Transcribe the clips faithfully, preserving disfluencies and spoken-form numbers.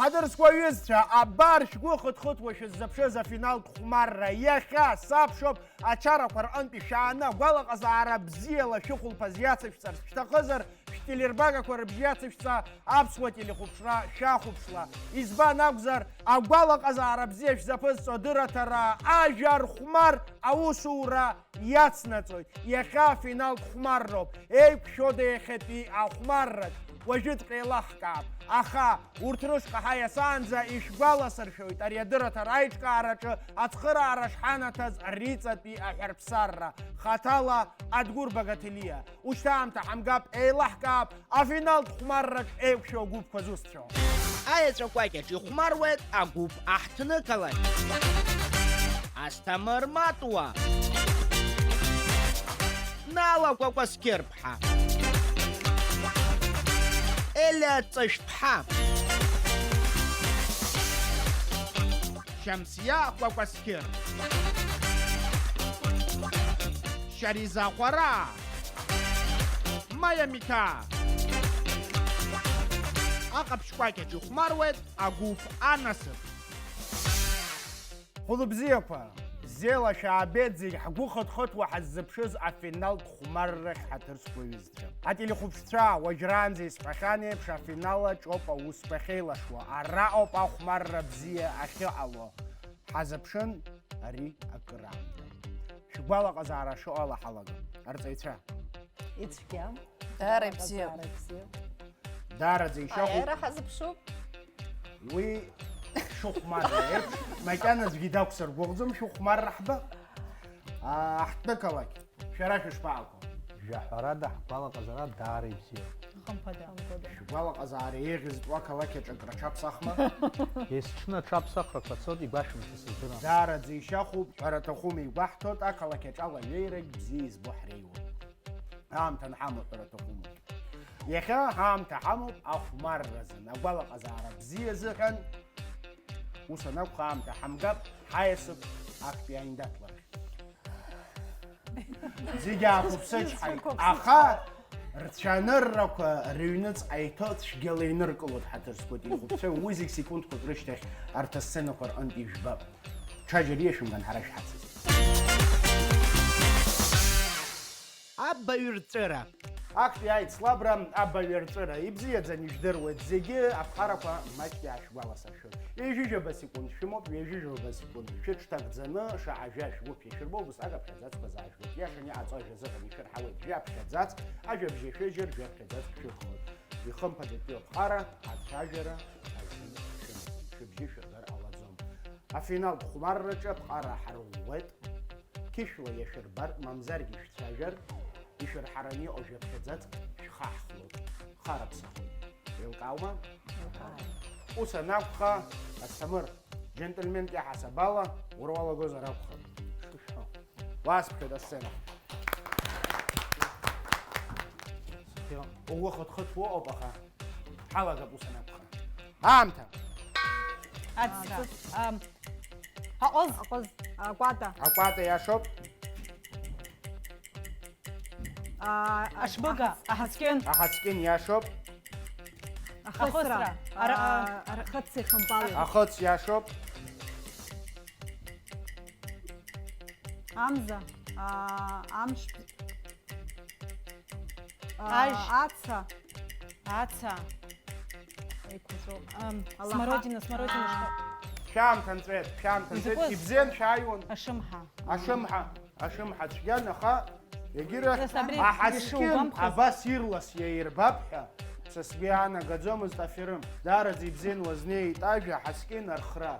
Ҳаҭыр зқәу аҩызцәа, абар шәгәы хыҭхыҭуа шәыззыԥшыз афиналтә хәмарра. Иахьа сабшоуп ачарақәа рҟынтәи шәааны агәалаҟазаара бзиала шәыхәылԥаз иацышәҵарц шәҭахызар, шәтелербагақәа рыбжьы иацышәҵа аԥсуа телехәаԥшра шәахәаԥшла. Избан акәзар, агәалаҟазаара бзиа шәзаԥызҵо адырраҭара ажәа рхәмар аусура иацнаҵоит. Иахьа афиналтә хәмарроуп. Еиқәшәода иахьатәи ахәмарраҿ? Уажәыҵәҟьа еилаҳкаап. Аха урҭ рышҟа ҳаиасаанӡа ишәгәаласыршәоит ари адырраҭара аиҿкаараҿы ацхыраара шҳанаҭаз Риҵатәи аҳәарԥсарра, хаҭала Адгәыр Багаҭелиа. Ушьҭа аамҭа ҳамгап, еилаҳкаап афиналтә хәмарраҿ еиқәшәо агәыԥқәа зусҭцәоу. Аеҵәа кәакьаҿ ихәмаруеит агәыԥ аҳҭнықалақь. Асҭамыр Матуа. Нала Кәакәасқьырԥҳа. Елиа Ҵышәԥҳа. Шьамсиа Кәакәасқьыр. Шьариза Ҟәараа. Маиа Миҭаа. Аҟаԥшь кәакьаҿ ихәмаруеит агәыԥ анасыԥ. Хәылбзиақәа, бзиала шәаабеит зегь ҳгәы хыҭхыҭуа ҳаззыԥшыз афиналтә хәмаррахь, ҳаҭыр зқәу аҩызцәа. Ателехәаԥшцәа, уажәраанӡа исҳәахьан еиԥш, афинал аҿоуп аусқәа ахьеилашуа, араҟоуп ахәмарра бзиа ахьыҟало. Ҳазыԥшын ари акыраамҭа. Шәгәалаҟазаара шыҟала ҳалагап. Арҵаҩцәа. Ицәгьам. Даара ибзиоуп. Даара ибзиоуп. Даараӡа ишәахәуп. Аиааира ҳазыԥшуп. Уи шәыхәмарра еиԥш, макьана аӡәгьы дақәсыргәыӷӡом, шәыхәмарра ҳба. Аа, ҳҭнықалақь, шәара шәышԥаақәо? Жәаҳәарада, ҳгәалаҟазаара даара ибзиоуп. Хымԥада. Шәгәалаҟазаара еиӷьызтәу ақалақь аҿы акры аҽаԥсахма? Есҽны аҽаԥсахрақәа цоит, игәашәымҭа сыздырам. Даараӡа ишәахәуп, ҳәара аҭахума, игәаҳҭоит, ақалақь аҿы алаҩеирагь бзиа избо ҳреиуоуп. Аамҭа анҳамоу ҳәара аҭахума? Иахьа ҳаамҭа ҳамоуп ахәмарразын, агәалаҟазаара бзиа азыҳәан. Ус анакәха, аамҭа ҳамгап, ҳаиасып актәи аиндаҭларахь. Зегь аақәыԥсычҳаит, аха рцәаныррақәа рыҩныҵҟа иҭо цәгьала иныркылоит ҳаҭыр зқәу ателехәаԥшцәа, уи зегь секундқәак рышьҭахь арҭ асценақәа рҟынтә ижәбап. Ҽаџьара иашәымган ҳара шәҳацыз. Абаҩрҵәыра. Актәи аицлабра абаҩрҵәыра. Ибзиаӡаны ижәдыруеит зегьы, аԥҟарақәа маҷк иаашәгәаласыршәоит. Ҩажәижәаба секунд шәымоуп, ҩажәижәаба секунд шәыҽҭагӡаны шаҟа жәа шәгәыԥ иашәырбо, убасҟак аԥхьаӡацқәа заажәгоит. Иашаны иҟаҵо ажәа азыҳәан ишәырҳауеит жәаԥхьаӡац, ажәабжь ашәыжьыр жәаԥхьаӡацк шәырхоит. Ихымԥадатәиу аԥҟара, ацәажәара, азин шәымаӡам, шәыбжьы шәыргар ҟалаӡом. Афиналтә хәмарраҿы аԥҟара ҳарӷәӷәеит. Қьышәла иашәырбар, мамзаргьы шәцәажәар, ишәырҳараны иҟоу жәаԥхьаӡацк шәхаҳхлоит, хараԥсахоит. Еилкааума? Еилкаауеит. Ус анакәха, Асҭамыр, џьентльментә иаҳасаб ала, уара уалагозар акәхап. Шәышәҳәо. Уаасԥхьоит асцена. Схион. Угәы хыҭхыҭуа ыҟоуп, аха ҳалагап ус анакәха. Аамҭа. Аҵра. Ам, аҟыз. Аҟыз. Акәата. Акәата иашоуп. А, ашбыга, аҳаскьын. Аҳаскьын иашоуп. Ахысра. Ахысра. Ара-, а, а, ахыц ихымпалеит. Ахыц иашоуп. Амза, а, амш, а, ажь. Аца. Аца. Еиқәаҵәоуп. Ам, алаҳа. Смородина, смородина, а, шьҭа. Шәаамҭа нҵәеит, шәаамҭа нҵәеит. Изакәыз? Ибзиан шәааиуан. Ашымҳа. Ашымҳа, ашымҳа цәгьан, аха егьырахь. Нас абри аҳаскьын ишугәамԥхаз. Абас ирлас иаирбап ҳәа. Са сгәы иаанагаӡомызт аферым. Даараӡа ибзиан уазнеит ажәа, ҳаскьын архра.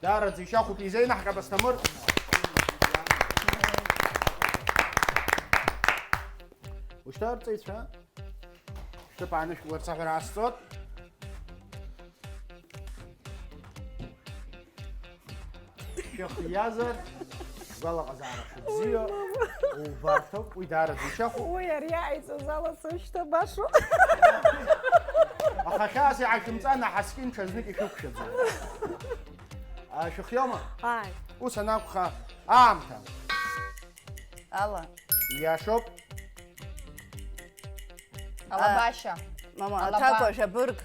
Даараӡа ишьахәуп, изеинаҳҟьап Асҭамыр. Ушьҭа арҵаҩцәа, шәҭыԥ аанышәкыларц аҳәара аасҵоит. Шәыхиазар, шәгәалаҟазаара шыбзиоу убарҭоуп, уи даараӡа ишьахәуп. Уи ари иааиҵаз ала сышьҭа башоуп. Аха хьаас иаашәымҵан, аҳаскьын ҽазнык ишәықәшәаӡом. А, шәыхиоума? Ааи. Ус анакәха, аамҭа. Ала. Иашоуп. Алабашьа. Мама, алаба. Аҭакәажә, абырг.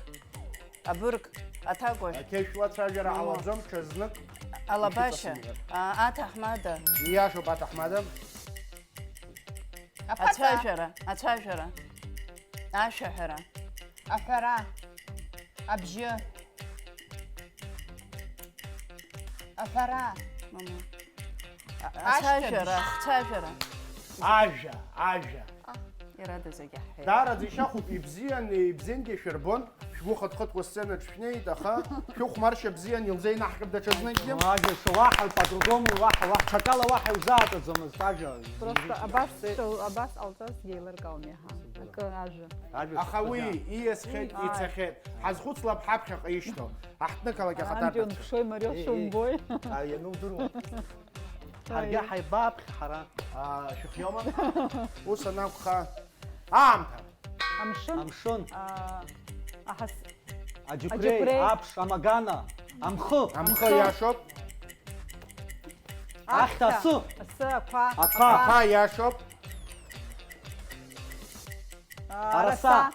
Абырг. Аҭакәажә. Ақьышә лацәажәара ҟалаӡом, ҽазнык. Алабашьа. Ишәыҵасымҳәар. А, аҭаҳмада. Ииашоуп, аҭаҳмада. Аԥаҵа. Ацәажәара, ацәажәара. Ашәаҳәара. Аҳәара. Абжьы. Аҳәара. Мама. А-, ашьҭыбжь. Ацәажәара, ацәажәара. Ажәа, ажәа. Иара дазегьы ҳҳәеит. Даараӡа ишьахәуп, ибзиан, ибзиангьы шәырбон, шәгәы хыҭхыҭуа сценаҿ шәнеит, аха шәыхәмаршьа бзиан, илзеинаҳҟьап даҽазныкгьы. Ажәа шо уаҳа, по-другому уаҳа, уаҳа, ҽакала уаҳа иузаагаӡомызт ажәа. Просто абас, абас ҟалҵазгьы еилыркаауан иаҳа. Акы ажәа. Аха уи ииасхьеит, ицахьеит. Ҳазхәыцлап ҳаԥхьаҟа ишьҭоу. Аҳҭнықалақь ахаҭарнакцәа. Андрион, кшои марио шумбои. Аиа, ну, удыруан. Ҳаргьы ҳаибаԥхьа ҳара. Шәыхиома? Ус анакәха, аамҭа. Амшын. Амшын. Аҳас-, аџьықәреи, аџьықәреи, аԥш, амагана, амхы. Амхы, амхы. Иашоуп. Ахьҭа, асы. Асы, ақәа. Ақәа. Ақәа, иашоуп. Араса. Араса.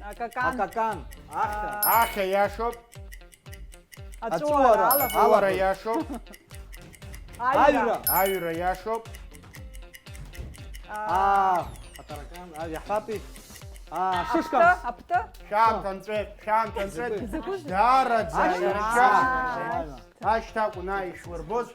Акакан. Акакан. Ахьа. Ахьа, иашоуп. Аҵәуара, аҵәуара, алаф. Аҵәуара, иашоуп. Аҩра. Аҩра. Аҩра, иашоуп. Аа. Аа, атаракан, а, иаҳбапи? Аа, ашышкамс. Аԥты, аԥты. Шәаамҭа нҵәеит, шәаамҭа нҵәеит. Закәызеи? Даараӡа. Ашьҭа. Ашьҭа. Ашьҭа акәын, ааи, ишәлырбоз.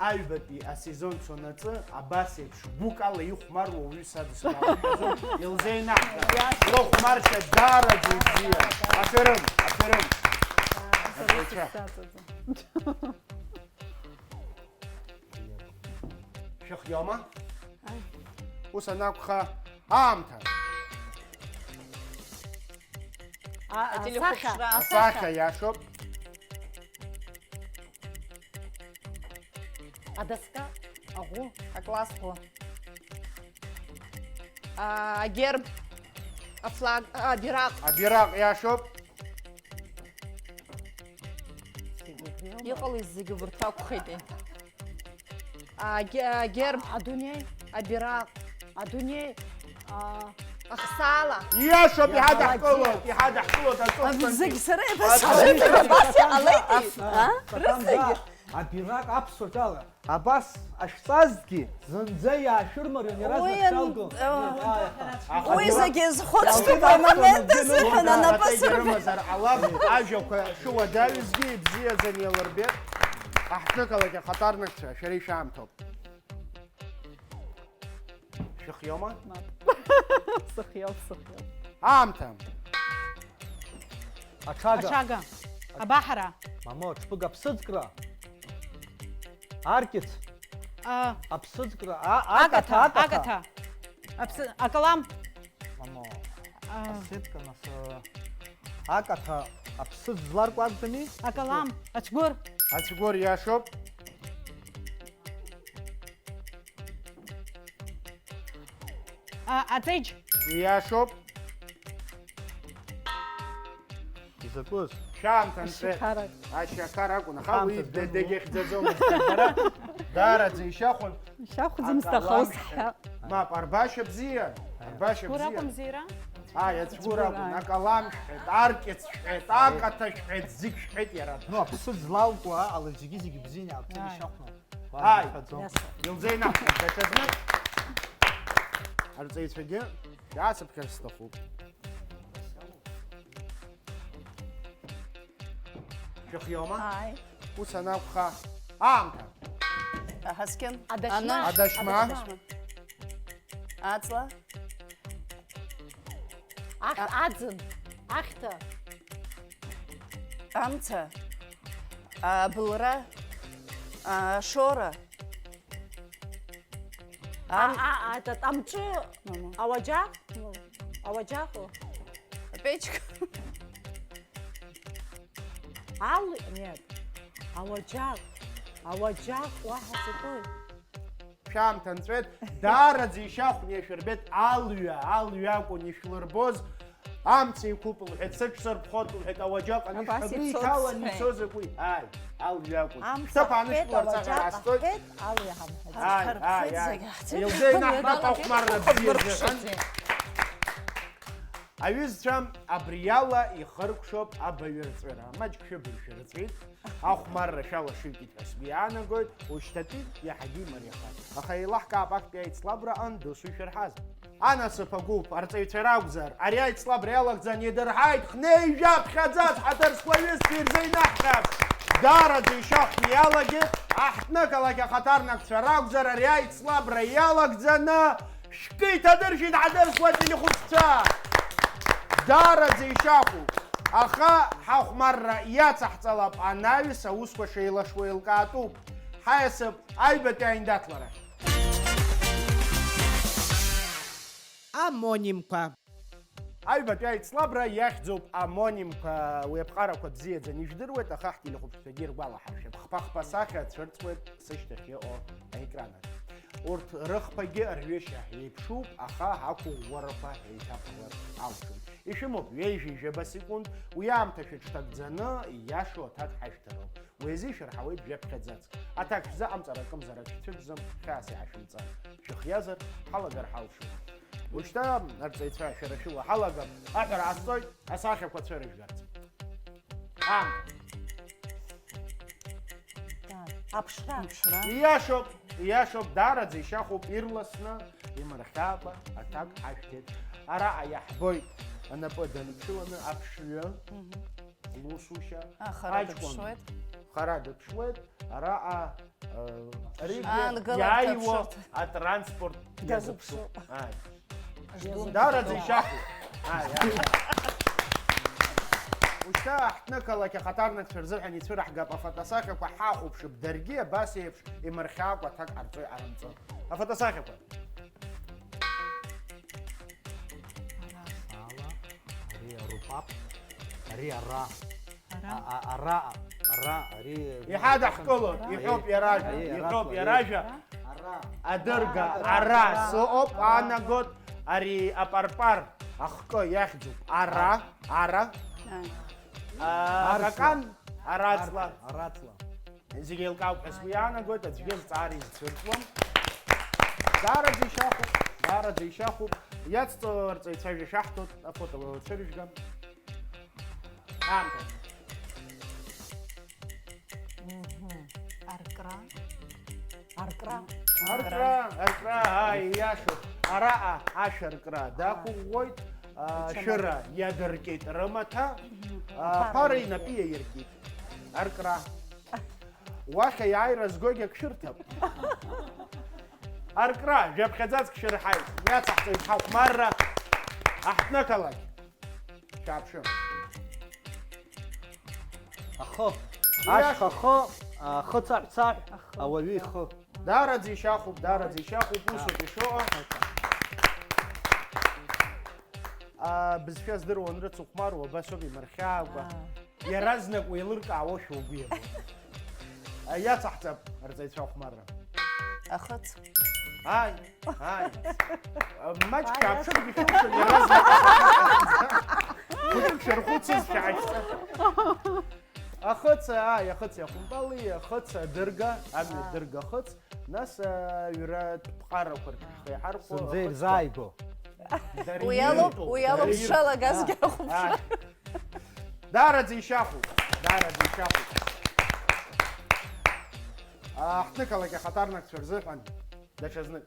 Аҩбатәи асезон цонаҵы абас еиԥш гәыкала ихәмаруа уаҩы садысгәалашәаӡом, илзеинаҳҳәа, лыхәмаршьа даараӡа ибзиан. Ашәарым, ашәарым. Анцәа. Шәыхиоума? Ус анакәха, аамҭа. А, ателехәаԥшра, асахьа. Асахьа, иашоуп. Адоска, аӷәы. Акласс ӷәы. А, агерб, афлаг, а, абираҟ. Абираҟ, иашоуп. Иҟалеи зегьы убырҭ акәхеитеи? А, ге-, а, герб. Адунеи. Абираҟ. Адунеи. А, ахсаала. Иашоуп, иҳадаҳкылоит, иҳадаҳкылоит аҵыхәтәантәи. Зегь сара еибасҳәоит, абас иҟалеитеи? А? Рызегь. Абираҟ аԥсуа ҿала. Абас ашәҵазгьы зынӡа иаашәырмарион, иаразнак шәалгон. Уи ан-, а, уи зегьы зхәыцтәуп амомент азыҳәан анапы сырбеит. Рымазар ҟалап, ажәақәа шыуадаҩызгьы ибзиаӡаны еилырбеит. Аҳҭнықалақь ахаҭарнакцәа, шәара ишәаамҭоуп. Шәыхиоума? Мап. Сыхиоуп, сыхиоуп. Аамҭа. Аҽага. Аҽага. Абаҳара. Мамо, ҽԥыга аԥсыӡкра. Аркьыц. А. Аԥсыӡкра. А, акаҭа, акаҭа, акаҭа. Акаҭа. Аԥсы-, акалам. Мамо. А. Асеҭка нас, э, акаҭа аԥсыӡ зларку акәӡами? Акалам. Ацәгәыр. Ацәгәыр, иашоуп. А, аҵеџь. Иашоуп. Изакәыз? Шәаамҭа нҵәеит. Ашьақар. Ашьақар акәын, аха уи дагьахьӡаӡомызт. Даараӡа ишьахәын. Ишьахәӡамызт, аха ус ҳәа. Мап, арбашьа бзиа. Арбашьа бзиа. Ацәгәыр акәымзи иара? Ааи, ацәгәыр акәын. Акалам шәҳәеит, аркьыц шәҳәеит, акаҭа шәҳәеит, зегь шәҳәеит иара. Ну, аԥсы злалку, ала зегьы-зегьы бзианы иаартны ишьахәны. Ааи, илзеинаҳҭеит даҽазнык. Арҵаҩцәагьы иаацыԥхьар сҭахуп. Шәыхиоума? Ааи. Ус анакәха, аамҭа. Аҳаскьын. Адашьма. Аны. Адашьма. Адашьма. Аҵла. Ахь-, а-, аӡын, ахьҭа. Амца, абылра, ашора. А, ам- а, а, этот, амҿы, мама. Ауаџьаҟ? Ауаџьаҟу? Апечка. Ал-, нет. Ауаџьаҟ. Ауаџьаҟ, уаҳа закәи? Шәаамҭа нҵәеит, даараӡа ишьахәны иашәырбеит алҩа, алҩа акәын ишәлырбоз, амца иқәуп лҳәеит, сыҽсырԥхоит лҳәеит, ауаџьаҟ анышә абри иҭалан ицо закәи? Ааи, алҩа акәын. Шәҭыԥ аанышәкыларц аҟара ҟасҵоит. Ааи, ааи, ааи. Илзеинаҳбап ахәмарра бзиа зыҳәан. Аҩызцәа, абри ала ихыркәшоуп абаҩырҵәыра. Маҷк шәыбаҩ шәырҵәит, ахәмарра шәалашыҩкит ҳәа сгәы иаанагоит, ушьҭатәи иаҳагьы имариахааит. Аха еилаҳкаап актәи аицлабраҟан досу ишәырҳаз. Анасыԥ агәыԥ арҵаҩцәа ракәзар, ари аицлабра иалагӡан идырҳаит хнеи жәаԥхьаӡа ҳаҭыр зқәу аҩызцәа ирзеинаҳҳәап. Даараӡа ишьахәны иалагеит, аҳҭнықалақь ахаҭарнакцәа ракәзар, ари аицлабра иалагӡаны шәкы иҭадыршәит ҳаҭыр зқәу ателехәаԥшцәа. Даараӡа ишьахәуп, аха ҳахәмарра иацаҳҵалап, анаҩс аусқәа шеилашуа еилкаатәуп. Ҳаиасып аҩбатәи аиндаҭларахь. Амонимқәа. Аҩбатәи аицлабра иахьӡуп амонимқәа. Уи аԥҟарақәа бзиаӡаны ижәдыруеит, аха ҳтелехәаԥшцәагьы иргәалаҳаршәап. Хԥа-хԥа сахьа цәырҵуеит сышьҭахь иҟоу аекран аҿы. Урҭ рыхԥагьы рҩышьа еиԥшуп, аха ақәыӷәӷәарақәа еиҭаԥалар алшоит. Ишәымоуп ҩажәи жәаба секунд, уи аамҭа шәыҽҭагӡаны ииашоу аҭак ҳашәҭароуп. Уи азы ишәырҳауеит жәаԥхьаӡацк. Аҭак шәзыҟамҵар акымзарак шәцәыӡӡом, хьаас иаашәымҵан. Шәыхиазар, ҳалагар ҳалшоит. Уажәшьҭа, арҵаҩцәа, шәара шәыла ҳалагап, аҳәара ҟасҵоит асахьақәа цәырыжәгарц. Аамҭа. Аԥшра. Аԥшра. Ииашоуп, ииашоуп, даараӡа ишьахәуп, ирласны, имырхьаакәа аҭак ҳашәҭеит. Араҟа иаҳбоит анапы даныԥшыланы аԥшҩы. Мгм. Лусушьа. А, хара аҷкәын дыԥшуеит. Хара дыԥшуеит. Араҟа, э, аригьы аангыларҭа иааиуа аԥшырҭа. Атранспорт дазыԥшуп. Иазыԥшуп. Ааи. Даараӡа ишьахәуп. Ааи, ааи. Ушьҭа аҳҭнықалақь ахаҭарнакцәа рзыҳәан ицәыраҳгап афотосахьақәа, ҳахәаԥшып даргьы абас еиԥш имырхьаакәа аҭак ҟарҵои ҟарымҵои. Афотосахьақәа. Ала, ари арупап, ари ара. Ара. А, а, ара, ара, ари. Иҳадаҳкылоит, ара. Иҳәоуп иара ажәа, ари, ара, иҳәоуп ари. Иара ажәа. Ара. Адырга, ара. Ара, ара сыҟоуп, аанагот, ари апарпар, ахкы иахьӡуп. Ара, ара. Ара. А, арҵла. Акакан, арацла. Арацла. Зегь еилкаауп ҳәа сгәы иаанагоит, аӡәгьы азҵаара изцәырҵуам. Даараӡа ишьахәуп, даараӡа ишьахәуп. Иацҵо арҵаҩцәа шәаҳҭоит, афото уацәырыжәга. Аамҭа. Мгм. Аркра. Аркра. Аркра, аркра, ааи, ииашоуп. Араҟа ашәаркра дақәыӷәӷәоит, а, шәыра иадыркит рымаҭа, а, ԥара инапы иаиркит. Аркра. Уахь аиааира згогь ак шәырҭап. Аркра, жәаԥхьаӡацк шәырҳаит. Иацаҳҵоит ҳахәмарра аҳҭнықалақь. Шәааԥшы. Ахы. Иашоуп. Ашьха ахы, ахы цаҳә-цаҳә, ахы. Ауаҩы ихы. Даараӡа ишьахәуп, даараӡа ишьахәуп, усоуп ишыҟоу. А, бызшәа здыруа уанрыцыхәмаруа, убасоуп имырхьаакәа. Аа. Иаразнак уеилыркаауашәа угәы иабоит. А, иацаҳҵап арҵаҩцәа ахәмарра. Ахыц. Ааи, ааи. Маҷк ааи, шәааԥшыргьы шәылшон, иаразнак. Хәыҷык шәырхәыцыз шәааишьҭы. Ахыц, ааи, ахыц иахәымпали, ахыц адырга, амҩа, аа, дырга ахыц, нас, а, ҩратә ԥҟарақәа рҿы шәхы иаҳархәо, зынӡа ахыцқәа ирзааигәоу. Дара уи алоуп, иртәуп, уи алоуп дара иртәуп. Сшалагазгьы ахәаԥшра. Ааи. Даараӡа ишьахәуп, даараӡа ишьахәуп. А, ҳҭнықалақь ахаҭарнакцәа рзыҳәан даҽазнык.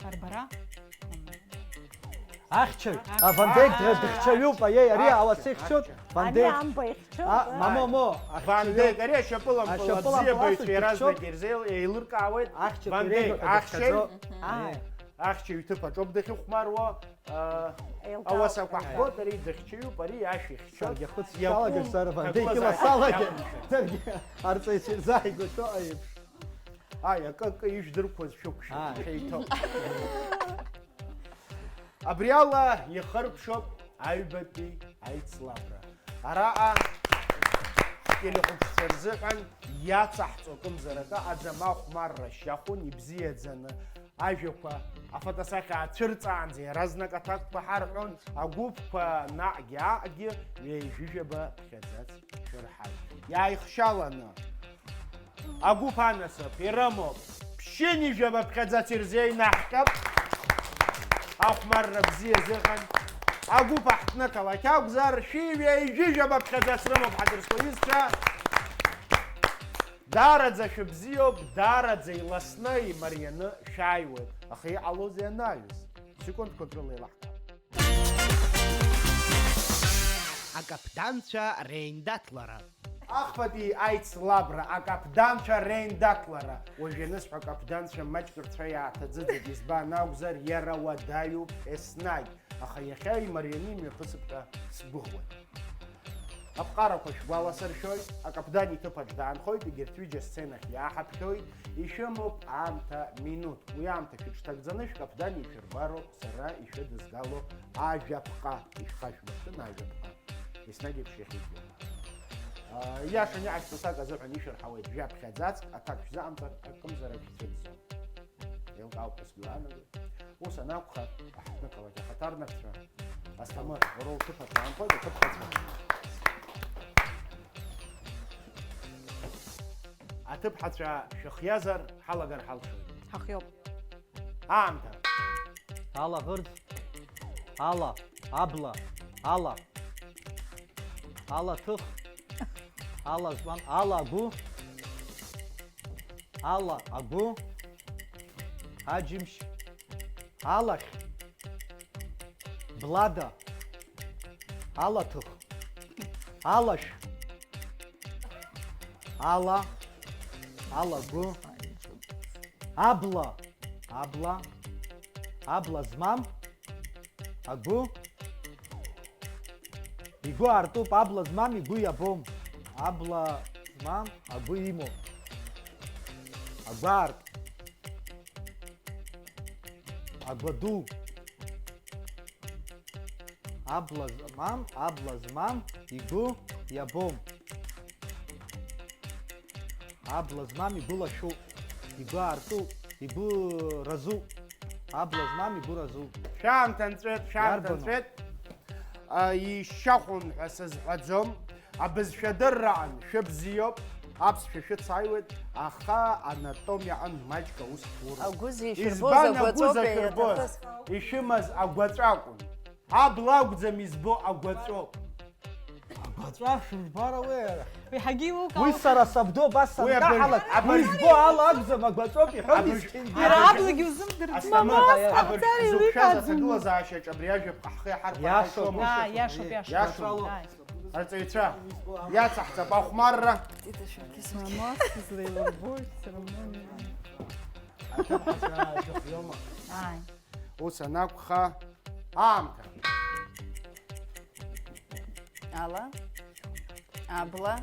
Арбара? Ахьчаҩ. Ахьчаҩ. А, Ван Дейк дра-, дыхьчаҩуп, аиеи, ари, ахьчаҩ, ауаса ихьчоит. Ахьчаҩ. Ван Дейк. Ани амба ихьчоит? А, мамо, мо, ахьчаҩ. Ван Дейк, ари ашьапылампыл, ашьапылампыл аӡиабаҩцәа иаразнак ирзеил-, еилыркаауеит. Ахьчаҩ. Ван Дейк, иреиҳәақәа ахьчаҩ. Дыхьчаӡо. Аиеи. Ахьчаҩ иҭыԥ аҿоуп дахьыхәмаруа, а, еилкаауп. Ауасақәа ҳбоит, ари дыхьчаҩуп, ари ашәа ихьчоит. Саргьы ахыц салагар, сара Ван Дейк ила салагар. Иақәымшәа. Саргьы арҵаҩцәа ирзааигәа шәоуп аиԥш. Ааи, акы, акы ижәдырқәоз шәықәшәа, ааи, шәеиҭоуп. Абри ала ихыркәшоуп аҩбатәи аицлабра. Араҟа ҳтелехәаԥшцәа рзыҳәан иацаҳҵо акымзарак ыҟаӡам, ахәмарра шьахәын, ибзиаӡаны ажәақәа, афотосахьа ацәырҵаанӡа иаразнак аҭакқәа ҳарҳәон, агәыԥқәа наҟгьы-ааҟгьы ҩажәижәаба ԥхьаӡац шәырҳаит. Иааихшьаланы агәыԥ анасыԥ ирымоуп ԥшьынҩажәаба ԥхьаӡац ирзеинаҳҟьап. Ахәмарра бзиа азыҳәан агәыԥ аҳҭнықалақь акәзар, шәи ҩажәи жәаба ԥхьаӡа срымоуп, ҳаҭыр зқәу аҩызцәа. Даараӡа шәыбзиоуп, даараӡа иласны, имарианы шәааиуеит. Аха иҟалозеи анаҩс? Секундқәак рыла еилаҳкаап. Акаԥданцәа реиндаҭлара. Ахԥатәи аицлабра, акаԥданцәа реиндаҭлара. Уажә ианысҳәа, акаԥданцәа маҷк рцәа иааҭаӡыӡеит, избан акәзар, иара уадаҩуп еснагь, аха иахьа имарианы имҩаԥысып ҳәа сгәыӷуеит. Аԥҟарақәа шәгәаласыршәоит, акаԥдан иҭыԥаҿ даанхоит, егьырҭ ҩыџьа асценахь иааҳаԥхьоит, ишәымоуп аамҭа минуҭ. Уи аамҭа шәыҽҭагӡаны шәкаԥдан ишәырбароуп сара ишәыдызгало ажәаԥҟа, ишәхашәмыршҭын ажәаԥҟа. Еснагь еиԥш иахьагьы. Иашаны иҟашәҵо аҭак азыҳәан ишәырҳауеит, жәаԥхьаӡацк аҭак шәзыҟамҵар, акымзарак шәцәыӡӡом. Еилкаауп ҳәа сгәы иаанагоит. Ус анакәха, аҳҭнықалақь ахаҭарнакцәа, Асҭамыр, уара уҭыԥ аҿы аанхоит, аҭыԥҳацәа. Аҭыԥҳацәа шәыхиазар, ҳалагар ҳалшоит. Ҳахиоуп. Аамҭа. Алаӷырӡ. Ала. Абла. Ала. Алаҭых. Ала змам. Ала агәы. Ала агәы. Аџьымшь. Алахь. Блада. Алаҭых. Алашә. Ала. Алагәы. Абла. Абла. Абла змам. Агәы. Игәы аартуп, абла змам игәы иабом. Абла змам агәы имоуп. Агәы аартуп. Агәаду. Абла змам, абла змам, игәы иабом. Абла змам игәы лашәуп, игәы аартуп, игәы разуп. Абла змам игәы разуп. Шәаамҭа нҵәеит, шәаамҭа Иарбану? Нҵәеит. А, ишьахәын ҳәа сызҳәаӡом. Абызшәа адырраан шәыбзиоуп, аԥсшәа шәыцааиуеит, аха анатомиаҟын маҷк аус ҳурым. Агәы зишәырбоз Избан агәы агәаҵәоуп зашәырбоз? Иаҭахыз? Ишәымаз агәаҵәа акәын. Абла акәӡам избо, агәаҵәоуп. Агәаҵәа шәырбар ауеи? Уи ҳагьы иукаауп. Уи сара сабду абас Уи абыржә-, санкаҳалак, уи абыржә-, избо ала акәӡам, агәаҵәоуп иҳәон абыржә-, мисқьынгьы. Иара аблагьы узымдырӡеи? Асҭамыр, Мамост, абыржә-, абҵареи зықәшәаз уиқәаӡам. Аҭагылазаашьаҿы абри ажәаԥҟа ҳхы иаҳархәар Иашоуп. Ҳаишома? Иа, иашоуп, иашоуп. Иашоуп. Иа. Арҵаҩцәа, иацаҳҵап ахәмарра. Мамост излеилырбои, все равно не. Аҭыԥҳацәа шәыхиома? Ааи. Ус анакәха, аамҭа. Ала, абла,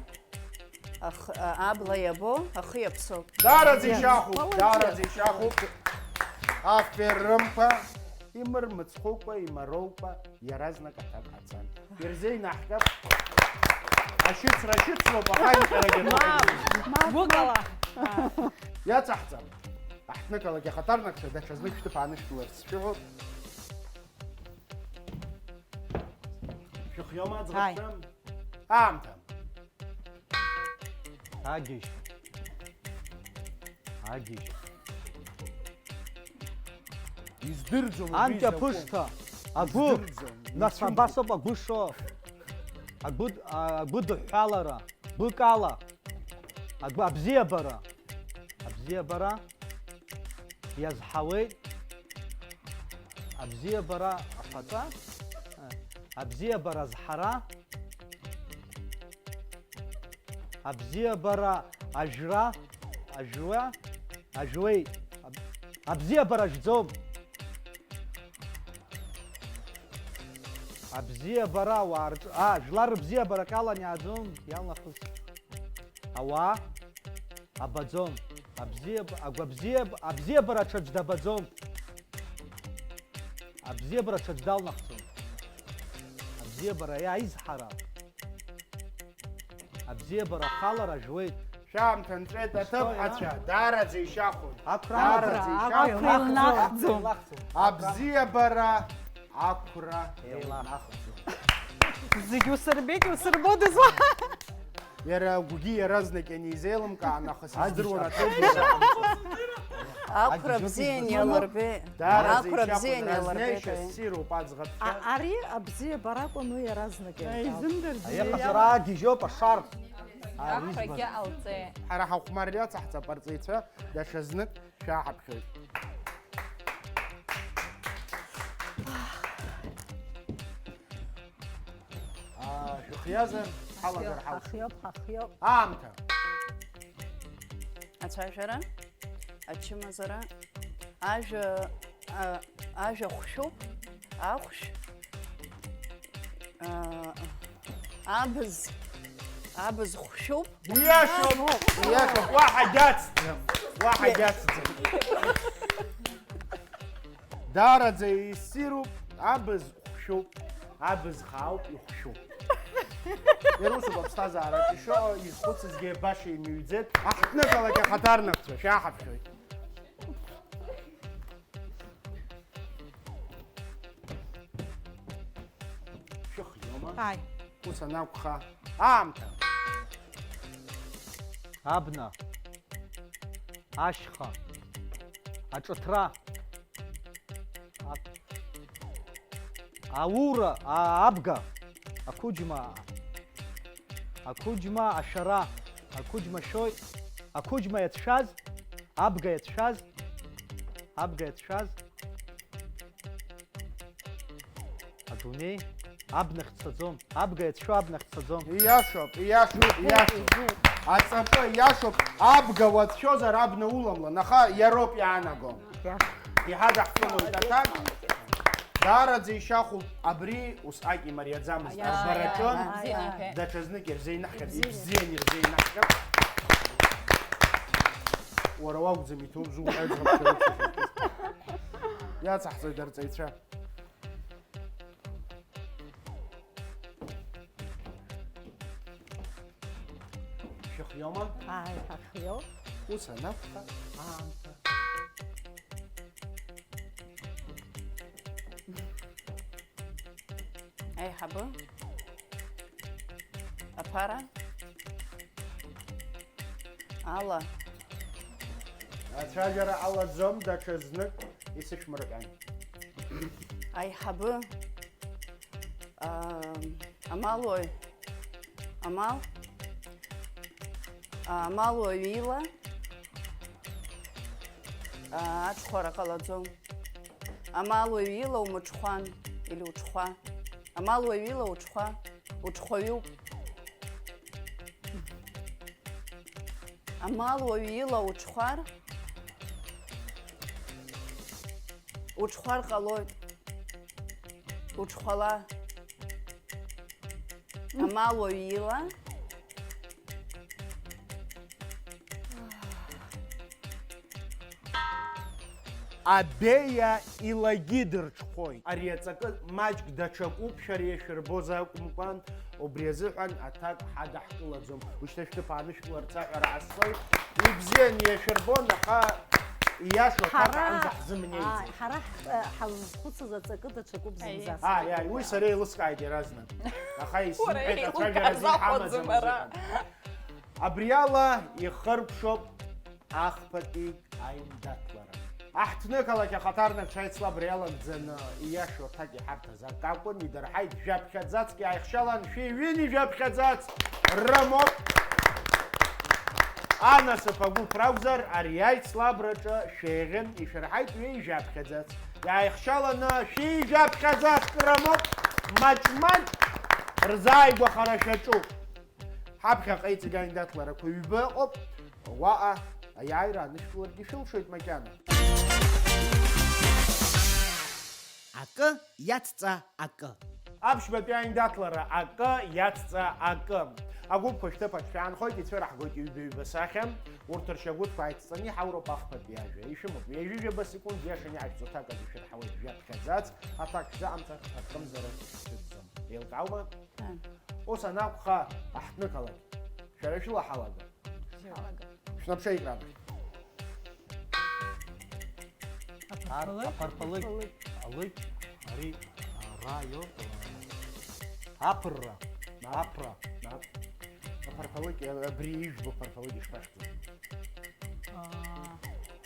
ах-, а, абла иабо, ахы иаԥсоуп. Даараӡа Yes. ишьахәуп, Молодец. Даараӡа ишьахәуп. Аферымқәа имырмыцхәыкәа, имароукәа, иаразнак аҭак ҟаҵан. Ирзеинаҳҟьап. Ашьыцра шьыцроуп, аха аинҟьарагьы Мап, гәыкала. Иаҵаҳҵап. Аҳҭнықалақь ахаҭарнакцәа даҽазнык шәҭыԥ аанышәҭларц шәыҳәоуп. Шәыхиоума Ааи. Аӡӷабцәа? Аамҭа. Агьежь. Агьежь. Издырӡом убри Анкьа изакәым. Ԥышҭа. Агәы. Издырӡом. Нас Ицәымӷуп. Абасоуп агәы шо. Агәы, а, агәыдыҳәҳәалара. Быкала. Агәы, абзиабара. Абзиабара. Иазҳауеит. Абзиабара афатәа. Абзиабара азҳара. Абзиабара ажәра. Ажәуа. Ажәуеит. Аб-, абзиабара ажәӡом. Абзиабара ауаа рҿы, аа, жәлар рыбзиабара акы алан иааӡом, иалнахыс. Ауаа абаӡом. Абзиаб-, агәабзиаб-, абзиабара аҽаӡә дабаӡом. Абзиабара аҽаӡә далнахӡом. Абзиабара иаизҳара. Абзиабара ахалара жәуеит. Шәаамҭа нҵәеит, аҭыԥҳацәа, даараӡа ишьахәын. Ақәра Даараӡа ақәра, ишьахәын. Ақәра илнахӡом. Абзиабара ақәра еилнахӡом. Зегь усырбеит, иусырбодаз уа. Иара агәгьы иаразнак ианизеилымкаа, нахыс издыруан аҭыԥ. Ақәра бзиан иалырбеит. Даараӡа ақәра бзиан иалырбеит, разнеишьа, ссируп аӡӷабцәа. А-, ари абзиабара акәын, уи иаразнак еилкаауп. Аиеиԥш, аиеиԥш, ара агьежьоуп, ашар. Ахрагьы ҟалҵеит. Ҳара ҳахәмарра иацаҳҵап, арҵаҩцәа, даҽазнык шәааҳаԥхьоит. Аа, шәыхиазар, ҳалагар ҳалшоит. Ҳахиоуп, ҳахиоуп. Аамҭа. Ацәажәара, ачымазара, ажәа, а, ажәа хәшәуп, ахәшә, а, абз, абз хәшәуп. Ииашоуп, ииашоуп, уаҳа дацӡам, уаҳа дацӡам. Даараӡа иссируп, абз хәшәуп, абз хаауп, ихәшәуп. Иара усоуп аԥсҭазаараҿ ишыҟоу, изхәыцызгьы баша имыҩӡеит. Аҳҭнықалақь ахаҭарнакцәа, шәаҳаԥхьоит. Шәыхиоума? Ааи. Ус анакәха, аамҭа. Абна. Ашьха. Аҿыҭра. Ак-, аура, а-, абга. Ақәыџьма. Ақәыџьма ашәара. Ақәыџьма шәоит. Ақәыџьма иацәшәаз. Абга иацәшәаз. Абга иацәшәаз. Адунеи абнахь дцаӡом. Абга иацәшәо абнахь дцаӡом. Ииашоуп, ииашоуп, ииашоуп. Аҵакы ииашоуп, абга уацәшәозар абна уламлан, аха иароуп иаанаго. Иаҳа даҳԥылоит аҭак. Даараӡа ишьахәуп, абри усҟак имариаӡамызт арбараҿы. Даҽазнык ирзеинаҳҟьап, ибзиан ирзеинаҳҟьап. Уара уакәӡам иҭоу зуҳәаз. Иацаҳҵоит арҵаҩцәа. Шәыхиоума? Ааи, ҳахиоуп. Ус анакәха, аамҭа. Аиҳабы. Аԥара. Ала. Ацәажәара ҟалаӡом, даҽа знык исышәмырҳәан. Аиҳабы. Ам, амалуаҩ. Амал. Амалуаҩ ила. А, аҽхәара ҟалаӡом. Амалуаҩ ила умыҽхәан, или уҽхәа. Амалуаҩ ила уҽхәа, уҽхәаҩуп. Амалуаҩ ила уҽхәар, уҽхәар ҟалоит. Уҽхәала. Амалуаҩ ила. Абеиа илагьы дырҽхәоит. Ари аҵакы маҷк даҽакуп, шәара иашәырбоз акәымкәан, убри азыҳәан аҭак ҳадаҳкылаӡом. Ушьҭа шәҭыԥ аанышәкыларц аҳәара ҟасҵоит. Ибзиан иашәырбон, аха ииашоу аҭак аанӡа ҳзымнеиӡеит. Ҳара ҳ-, ҳазхәыцыз аҵакы даҽакуп зынӡаск. Ааи, ааи, уи сара еилыскааит иаразнак. Аха исымҳәеит, ацәажәара азин ҳамаӡам азыҳәан. Абри ала ихыркәшоуп ахԥатәи аиндаҭлара. Аҳҭнықалақь ахаҭарнакцәа аицлабра иалагӡаны ииашоу аҭак иҳарҭаз акакәын, идырҳаит жәаԥхьаӡацк, иааихшьалан шәи ҩыни жәаԥхьаӡацк рымоуп. Анасыԥ агәыԥ ракәзар, ари аицлабраҿы шәеиӷьын, ишәырҳаит ҩеи жәаԥхьаӡацк. Иааихшьаланы шәи жәаԥхьаӡацк рымоуп, маҷ-маҷ рзааигәахара шәаҿуп. Ҳаԥхьаҟа иҵегь аиндаҭларақәа ҩба ыҟоуп, уаҟа аиааира анышәкыларгьы шәылшоит макьана. Акы иацҵа акы. Аԥшьбатәи аиндаҭлара акы иацҵа акы. Агәыԥқәа шәҭыԥаҿ шәаанхоит, ицәыраҳгоит ҩба-ҩба сахьа. Урҭ ршьагәыҭқәа ааицҵаны иҳауроуп ахԥатәи ажәа. Ишәымоуп ҩажәижәаба секунд, иашаны иаашәҵо аҭак азы шәырҳауеит, жәаԥхьаӡац, аҭак шәзыҟамҵар, акымзарак шәцәыӡӡом. Еилкааума? Ус анакәха, аҳҭнықалақь. Шәара шәыла ҳалага. Шәыла ҳалага. Шәнаԥшеи аекран ахь. Ар-, аԥарԥалыкь. Аԥарԥалыкь. Алыкь. Ари, а, ра иоуп, а, аԥырра. Мап. Аԥра. Мап. Аԥарԥалыкь, а, абри ижәбо аԥарԥалыкь ишԥашәҵо? А.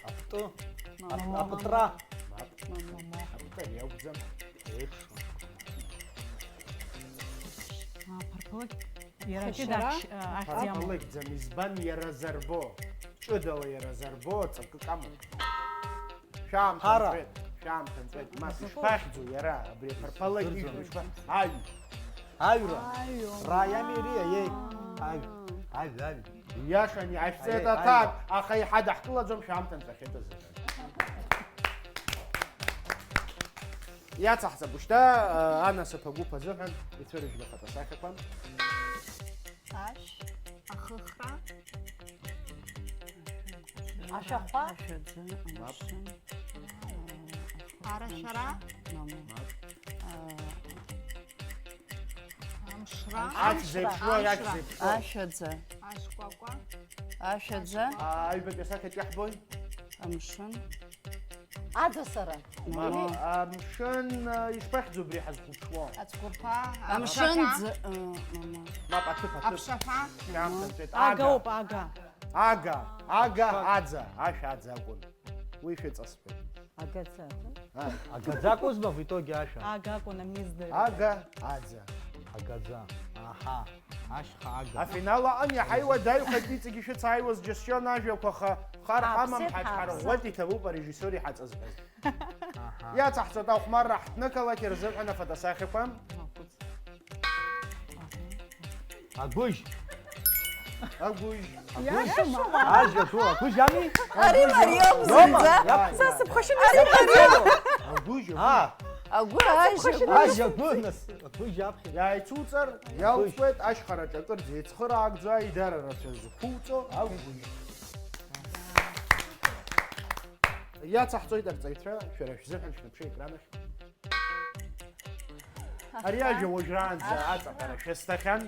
Аԥтәы. Апытра. Апытра иакәӡам. Еиԥш. Аԥарԥалыкь. Иара Хашара? Кьыда ахь, а, ахьӡ иамоу. Аԥарԥалыкьӡам, избан иара зарбо? Ҷыдала иара зарбо, ҵакык амоуп. Шәаамҭа Ҳара. Нҵәеит, шәаамҭа нҵәеит. Мап, ишԥахьӡу иара, абри аԥарԥалыкь ижәло ишԥа-, аҩ. Аҩра. Аҩ. Ра иами ари, аиеи. Аҩ. Аҩ, аҩ. Иашан, иҟашәҵеит Аиеи, аҭак, аиеи. Аха иҳадаҳкылаӡом, шәаамҭа нҵәахьеит азыҳәан. Иацаҳҵап, ушьҭа, а, анасыԥ агәыԥ азыҳәан ицәырыжәга фотосахьақәа. Ашә, ахыхра. Ашәахәа. Ашәаӡы, мап. Амшын. Арашәара. Мама. Мап. А, Амшра. Ач зеиԥшроу, ач Амшра. Зеиԥшроу. Ашәаӡа. Ашкәакәа. Ашәаӡа. А, аҩбатәи асахьаҿ иаҳбои? Амшын. Аӡасара. Мама. Амшын, а, ишԥахьӡу абри ҳазхәаԥшуа? Ацәқәырԥа. Амшын аԥшаҳәа. Ӡ-, а, мама. Мап, аҭыԥ, аҭыԥ. Аԥшаҳәа. Шәамҭа нҵәеит. Ага. Агоуп, ага. Ага, ага, аӡа, ашә аӡа акәын. Уи шәыҵасҳәеит. Агаӡа. А. Агаӡа акәызма в итоге ашәа? Ага акәын, ами здырит. Ага, аӡа. Агаӡа. Аҳа. Ашьха ага. Афинал аҟны иаҳа иуадаҩхеит иҵегьы шәыцааиуаз џьысшьон ажәақәа, аха хар ҳамам, ҳаҽҳарӷәӷәеит, иҭабуп арежиссиор иҳаҵазҳәаз. Аҳа. Иацаҳҵоит ахәмарра ҳҭнықалақь рзыҳәан афотосахьақәа. Агәыжь. Агәыжь. Иашоума? Ажь агәы, агәыжь ами? Ари мариоуп, Иоума? Зынӡа. Иап-, са сыԥхашьаны Ари мариоуп. Агәыжь, агәыжь. А. Агәы, ажь, агәы. Ажь агәы, нас, агәыжь аԥхьа. Иааицуҵар, агәыжь. Иалҵуеит ашьхараҿы акырӡа еицхыраагӡа, идара рацәа зқәуҵо агәыжь. Иацаҳҵоит арҵаҩцәа, шәара шәзыҳәан шәнаԥшы аекран ахь. Ари ажәа уажәраанӡа аҵаҟара шәысҭахьан.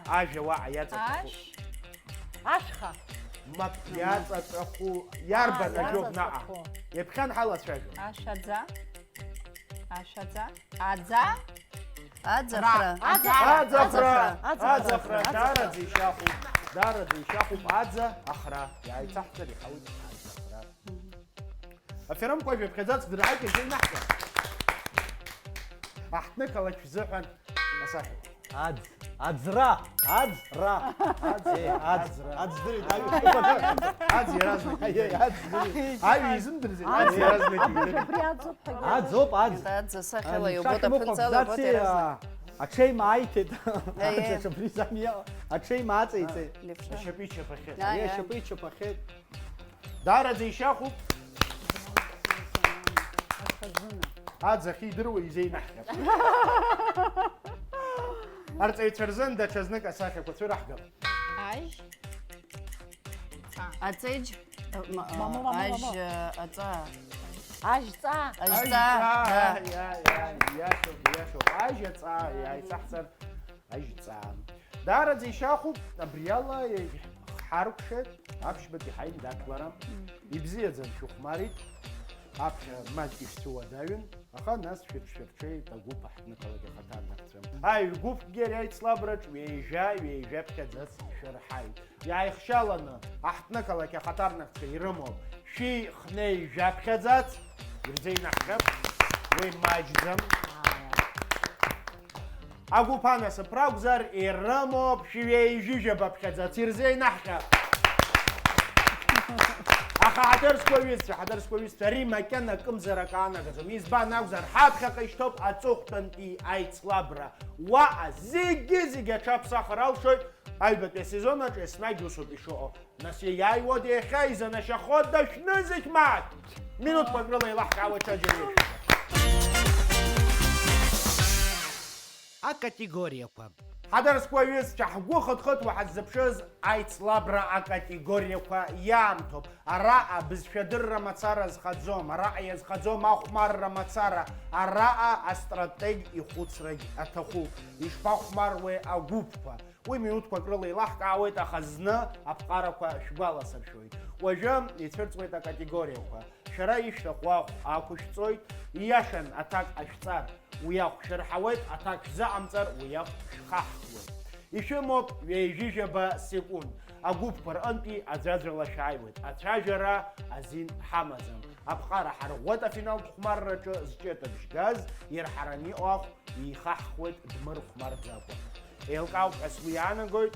Аа. Ажәа уаҟа иаҵаҵәахуп. Ашә. Ашәха. Мап, иаҵаҵәаху. Иарбан ажәоуп наҟ? Иаҵаҵәаху. Иаԥхьан ҳалацәажәон. Ашәаӡа. Ашәаӡа. Аӡа. Аӡахра. Аӡахра. Аӡахра. Аӡахра. Аӡахра. Даараӡа ишьахәуп. Даараӡа ишьахәуп. Аӡа, ахра. Иааицаҳҵар иҳауеит. Аӡахра. Аферым Кәажә иаԥхьаӡац дырҳаит, иахьа инаҳҳәа. Аҳҭнықалақь шәзыҳәан асахьа. Аӡ, аӡра, аӡра. Аӡ, Е, аӡ, аӡра. Аӡ здырит, аҩ. Аӡ иаразнак. Е, аӡ здырит. Аҩ изымдырӡеит, аӡ иаразнак. Абри, абри аӡоуп ҳәа. Аӡоуп, аӡ. Аӡ асахьала иубоит, аԥынҵала иубоит иаразнак. Аҽеима аиҭеит. Е, е. Аҽа абри замиа. Аҽеима аҵеиҵеит. Левша. Ашьапы ичаԥахьеит. Е, е. Ашьапы ичаԥахьеит. Даараӡа ишьахәуп. Аӡахьы идыруа изеинаҳҟьап. Арҵаҩцәа рзын даҽазнык асахьақәа цәыраҳгап. Ажь. Ҵа. Аҵеџь. Ма-, Мамо, мамо, ажь, мамо. Э, аҵа. Ажьҵа. Ажьҵа, Ажьҵа, да. Иа, иа, иа, иашоуп, иашоуп. Ажь аҵа, иааицаҳҵар. Ажьҵаа. Даараӡа ишьахәуп, абриала ҳаркәшеит, аԥшьбатәи ҳаимдақәлара. Ибзиаӡан, шәыхәмарит, аԥхьа маҷк ишәцәыуадаҩын, аха нас шәырҽшәырҽеит агәыԥ аҳҭнықалақь ахаҭарнакцәа. Аҩ гәыԥкгьы ари аицлабраҿ ҩеижәа, ҩеижәаԥхьаӡац шәырҳаит. Иааихшьаланы аҳҭнықалақь ахаҭарнакцәа ирымоуп шәи хнеи жәаԥхьаӡац, ирзеинаҳҟьап, уи маҷӡам. Агәыԥ анасыԥ ракәзар, ирымоуп шәи ҩеижәижәабаԥхьаӡац, ирзеинаҳҟьап. Аха ҳаҭыр зқәу аҩызцәа, ҳаҭыр зқәу аҩызцәа, ари макьана акымзарак аанагаӡом. Избан акәзар, ҳаԥхьаҟа ишьҭоуп аҵыхәтәантәи аицлабра. Уаҟа зегьы-зегьы аҽаԥсахыр алшоит. Аҩбатәи асезон аҿы еснагь усоуп ишыҟоу. Нас иаиааиуада иахьа, изанашьахода шәнызқь мааҭ? Минуҭқәак рыла еилаҳкаауеит ҽаџьара иашәа. Акатегориақәа. Ҳаҭыр зқәу аҩызцәа, ҳгәы хыҭ-хыҭуа ҳаззыԥшыз аицлабра акатегориақәа иаамҭоуп. Араҟа бызшәадырра мацара зхаӡом, араҟа иазхаӡом ахәмарра мацара, араҟа астратег ихәыцрагь аҭахуп. Ишԥахәмаруеи агәыԥқәа? Уи минуҭқәак рыла еилаҳкаауеит, аха зны аԥҟарақәа шәгәаласыршәоит. Уажәы ицәырҵуеит акатегориақәа. Шәара ишәҭаху ахә ақәышәҵоит, ииашан аҭак ҟашәҵар, уи ахә шәырҳауеит, аҭак шәзыҟамҵар, уи ахә шәхаҳхуеит. Ишәымоуп ҩеижәижәаба секунд. Агәыԥқәа рҟынтәи аӡәаӡәала шәааиуеит. Ацәажәара азин ҳамаӡам. Аԥҟара ҳарӷәӷәеит афиналтә хәмарраҿы зҿетәбжь газ, ирҳараны иҟоу ахә еихаҳхуеит дмырхәмарӡакәа. Еилкаауп ҳәа сгәы иаанагоит.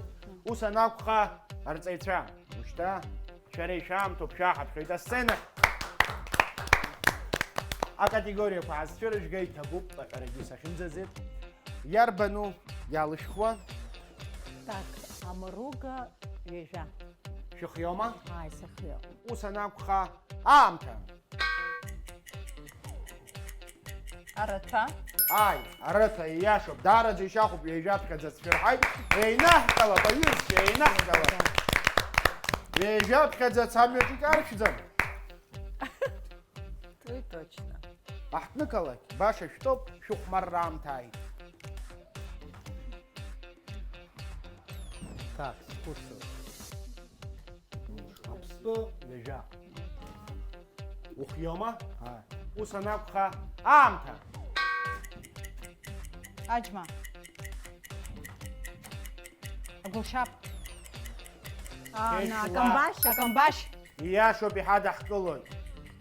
Ус анакәха, арҵаҩцәа, ушьҭа шәара ишәаамҭоуп, шәаҳаԥхьоит асценахь. Акатегориақәа аазцәырыжәга иҭабуп, аҳәарагьы сахьынӡазеит. Иарбану иалышәхуа? Так, амаруга ҩажәа. Шәыхиома? Ааи, сыхиоуп. Ус анакәха, аамҭа. Арыҭәа. Ааи, арыҭәа, ииашоуп, даараӡа ишьахәуп, ҩажәаԥхьаӡа цәырҳаит, еинаҳкылап, аҩызцәа, еинаҳкылап. Ҩажәаԥхьаӡа цамҩаҿ икаршәӡам. Уи точно. Аҳҭнықалақь, баша шәтәоуп, шәыхәмарра аамҭа ааит. Так, схәыцуеит. Аԥстәы ҩажәа. Ухиома? Ааи. Ус анакәха, аамҭа! Аџьма. Агәылшьап. А, Ешла. Акамбашь, акамбашь. Ииашоуп, иҳадаҳкылоит.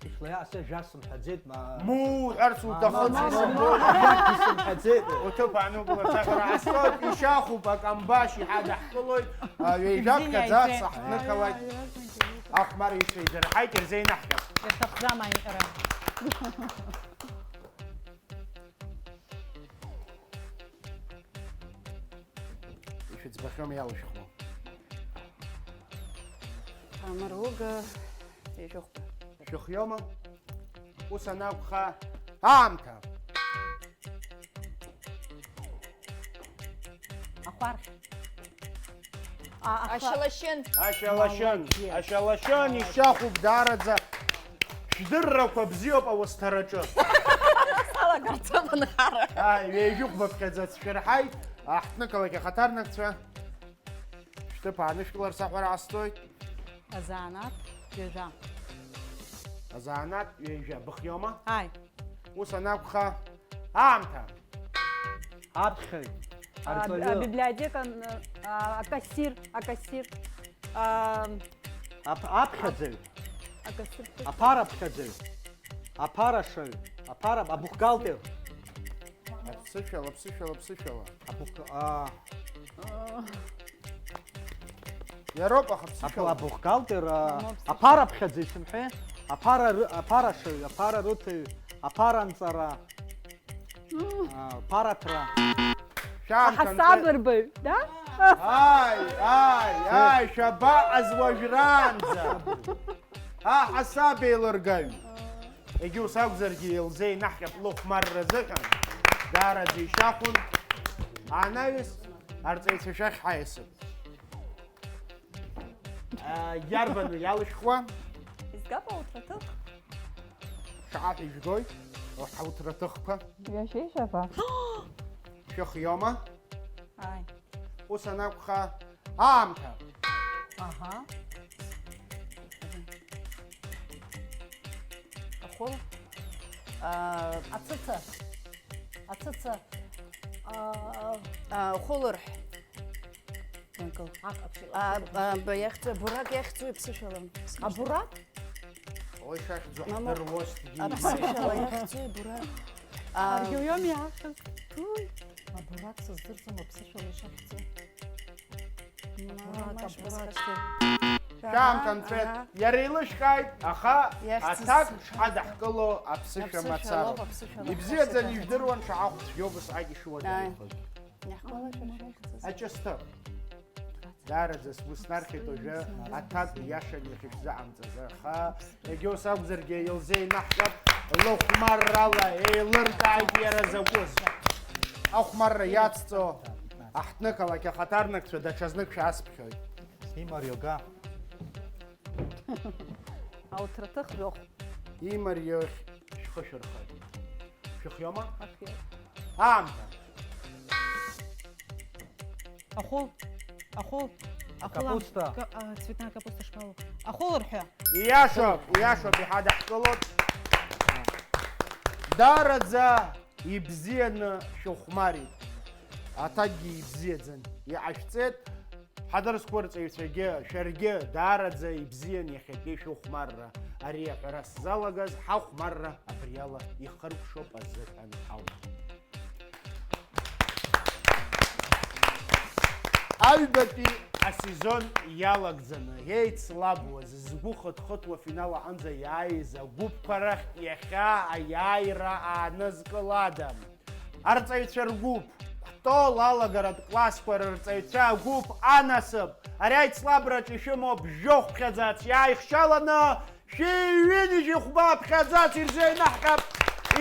Ишла асы жәа сымҳәаӡеит, ма-, Му уҳәарц ма-, уҭахын, ма-, ма-, сымҳәоит. Ма-, ма-, сымҳәаӡеит. Уҭыԥ аанукыларц аҟара ҟасҵоит, ишьахәуп, акамбашь иҳадаҳкылоит, а, ҩажәаԥхьаӡа Ибзиа, ибзиа. Ҳҭнықалақь ахәмарҩцәа идырҳаит, ирзеинаҳҟьап. Ирҭахӡам аинҟьара. Ишәыӡбахьоума иалышәхуа? Амаруга ҩажәихәба. Шәыхиома? Ус анакәха, аамҭа! Ахәархь. А, аха- Ашьалашьын. Ашьалашьын. Молодец. Ашьалашьын, молодец. Ишьахәуп даараӡа. Шәдыррақәа бзиоуп ауасҭараҿы. Салагарц анхара. Ааи, ҩажәихәба ԥхьаӡа цәшәырҳаит, аҳҭнықалақь ахаҭарнакцәа. Шәҭыԥ аанышәкыларц аҳәара ҟасҵоит. Азанааҭ ҩажәа. Азанааҭ ҩажәа. Быхиома? Ааи. Ус анакәха, аамҭа. Аԥхьаҩ. А, арҵаҩы. А, библиотека, н-, а, акассир, акассир. А, Ап-, аԥхьаӡаҩ. Акассир. Аԥараԥхьаӡаҩ. Аԥарашаҩ. Аԥара-, абухгалтер. Аԥсышәала, аԥсышәала, аԥсышәала. Абухга-, а. Иароуп, аха Абу-, ԥсышәала. Абухгалтер, а, Мамоу, ԥсышәала. Аԥараԥхьаӡаҩ сымҳәеи? Аԥара ры-, аԥарашаҩ, аԥара рыҭаҩ, аԥаранҵара, а, ԥараҭра. Шәаамҭа нҵәеит. Аҳасабырбаҩ, да? Ааи, ааи, ааи, шәабаҟаз уажәраанӡа? Аҳасабеилыргаҩ. Егьа ус акәзаргьы, илзеинаҳҟьап лыхәмарра азыҳәан, даараӡа ишьахәын. Анаҩс, арҵаҩцәа шәахь ҳаиасып. Иарбану иалышәхуа? Изгап ауҭраҭых. Шаҟа ҳәа ижәгоит, урҭ ауҭраҭыхқәа. Ҩажәеи жәаба. Шәыхиома? Ааи. Ус анакәха, аамҭа. Аҳа. Ахәы. А, ацыца. Ацыца. А, а, хәылырҳә. Акыл. А, а, ба-, иахьӡу, абурак иахьӡу иԥсышәала. Абурак? Ой, шәахьӡу Мама, ҳдыруазҭгьы. Аԥсышәала иахьӡу абурак. А, аргьы уиоуми иаахыз. Уи. Абурак сыздырӡом аԥсышәала ишахьӡу. Мама, абурак, абурак. Шәаамҭа нҵәеит. Аҳа. Иара илышәкааит, аха иахьӡыз аҭак шҳадаҳкыло аԥсышәа аԥсышәа мацароуп. Лоуп, аԥсышәа лоуп. Ибзиаӡаны ижәдыруан шаҟа хәцәгьоу бысҟак ишуадаҩхоит. Иаҳгәалашәар шәахьӡыз. Аҿысҭы. Даараӡа сгәы снархьит уажәы аҭак иашан иахьышәзыҟамҵаз, аха егьа ус акәзаргьы илзеинаҳкып, лыхәмаррала еилыркааит иара закәыз. Ахәмарра иацҵо аҳҭнықалақь ахаҭарнакцәа даҽазнык шәаасԥхьоит. Имарио, га. Ауҭраҭых жәохә. Имарио шәхы шәырхоит. Шәыхиома? Ахиоуп. Аамҭа. Ахәыл, ахәыл, ахәыл. Акапуста. Ка-, а, цветная капуста шԥалоу? Ахәылырҳәа. Ииашоуп, ииашоуп, иҳадаҳкылоит. Даараӡа ибзианы шәыхәмарит. Аҭакгьы ибзиаӡан иҟашәҵеит. Ҳадырсқәа рҵаҩцәагьы, шәаргьы даараӡа ибзиан иахьатәи шәыхәмарра. Ари аҳәара сзалагаз ҳахәмарра абриала ихыркәшоуп азыҳәан ауп. Аҩбатәи асезон иалагӡаны еицлабуаз, згәы хыҭхыҭуа финал аҟынӡа иааиз агәыԥқәа рахь иахьа аиааира аанызкылада? Арҵаҩцәа ргәыԥ, Кәтол алагаратә классқәа рырҵаҩцәа агәыԥ анасыԥ, ари аицлабраҿы ишәымоуп жәохә ԥхьаӡац, иааихшьаланы шәи ҩынҩажәи хәба ԥхьаӡац ирзеинаҳҟьап,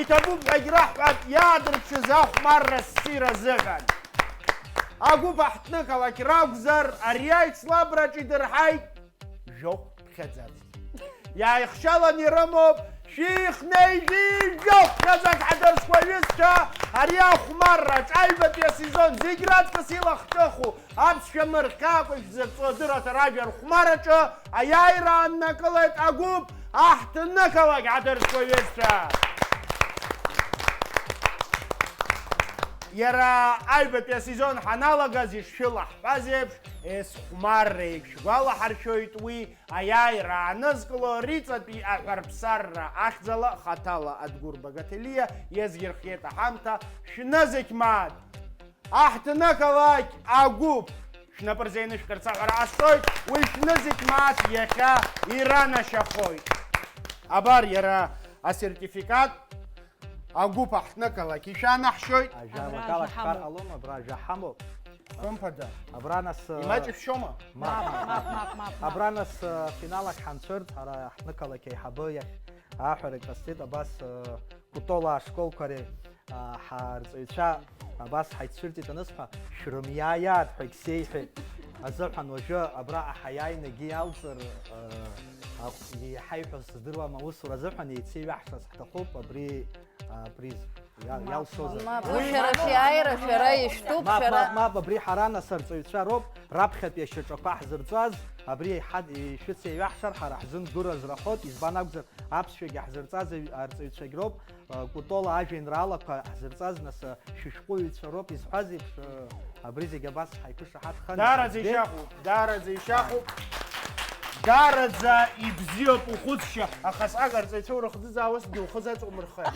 иҭабуп ҳәагь раҳҳәап, иаадырԥшыз ахәмарра ссир азыҳәан. Агәыԥ аҳҭнықалақь ракәзар, ари аицлабраҿы идырҳаит жәохә ԥхьаӡац. Иааихшьалан ирымоуп шәихнеижәи жәохә ԥхьаӡац, ҳадырсқәа ҩызцәа, ари ахәмарраҿ аҩбатәи асезон зегь раҵкыс илахҿыху, аԥсшәа мырхьаакәа ишәзырҵо адырраҭара ажәа рхәмараҿы аиааира ааннакылеит агәыԥ аҳҭнықалақь, ҳадырсқәа ҩызцәа. Иара аҩбатәи асезон ҳаналагаз ишшәылаҳҳәаз еиԥш, есхәмарра еиԥш, шәгәалаҳаршәоит уи аиааира аанызкыло Риҵатәи аҳәарԥсарра ахьӡала хаҭала Адгәыр Багаҭелиа иазирхиеит аҳамҭа. Шәнызқь мааҭ! Аҳҭнықалақь агәыԥ шәнапы рзы инышәкырц аҳәара ҟасҵоит, уи шәнызқь мааҭ иахьа иранашьахоит. Абар иара асертификат. Агәыԥ аҳҭнықалақь ишәанаҳшьоит. Ажәа Абра лакала ажәа ҳәа ҳамоуп. Ҳәа ҟалома, абра ажәа ҳамоуп. Хымԥада. Абра нас, э, Имаҷ шәшьома? Мап, мап, мап, мап, мап. Абра нас, э, финал ахь ҳанцәырҵ, ҳара аҳҭнықалақь аиҳабы иахь аҳәара ҟасҵеит, абас, э, Кәтол ашколқәа ре-, а, ҳарҵаҩцәа абас ҳаицәырҵит анысҳәа, шәрымиааиааит ҳәагь сеиҳәеит. Азыҳәан уажәы абраҟа ҳаиааины акгьы иалҵыр, э, ахә-, иҳаиҳәо сыздыруам, аусура азыҳәан еицеиҩаҳшарц ҳҭахуп абри, а, приз. Иа-, Мап, иалсозар. Мап, Уи шәара шәиааира, шәара ишәтәуп, Мап, шәара мап, мап, абри ҳара нас арҵаҩцәа роуп, раԥхьатәи ашьаҿақәа ҳзырҵаз, абри иҳад-, ишәыцеиҩаҳшар, ҳара ҳзын гәыразрахоит, избан акәзар, аԥсшәагьы ҳзырҵаз аҩ-, арҵаҩцәагь роуп, а, Кәтола ажәеинраалақәа ҳзырҵаз, нас, а, шәышәҟәыҩҩцәа роуп, изҳәаз еиԥш, а, абри зегь абас ҳаиқәышаҳаҭханы Даараӡа иҳаӡбеит. Ишьахәуп, даараӡа ишьахәуп. Даараӡа ибзиоуп ухәыцшьа, аха асҟак арҵаҩцәа урыхӡыӡаауазҭгьы ухы заҵумырхеит.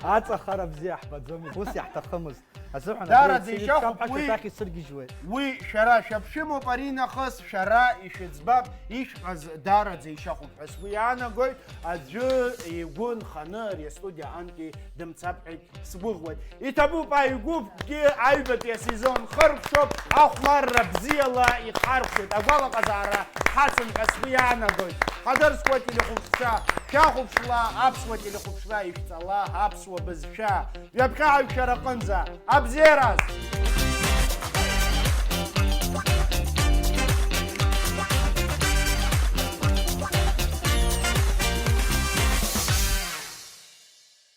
Аҵахара бзиа ҳбаӡомызт, ус иаҳҭахымызт. Азыҳәан Даараӡа абри ишьахәуп, ишьҭахь уи, исыргьежьуеит. Уи шәара шәаԥшәымоуп, ари нахыс шәара ишәыӡбап, ишәҳәаз даараӡа ишьахәуп ҳәа сгәы иаанагоит, аӡәы игәы нханы ари астудиа антәи дымцап ҳәагь сгәыӷуеит. Иҭабуп аҩгәыԥгьы аҩбатәи асезон хыркәшоуп, ахәмарра бзиала ихаркәшоит, агәалаҟазаара ҳацын ҳәа сгәы иаанагоит. Ҳадырсқәа телехәаԥшцәа, шәахәаԥшла аԥсуа телехәаԥшра, ишәҵала аԥсуа бызшәа. Ҩаԥхьа аҩ шәара аҟынӡа. Абзиараз!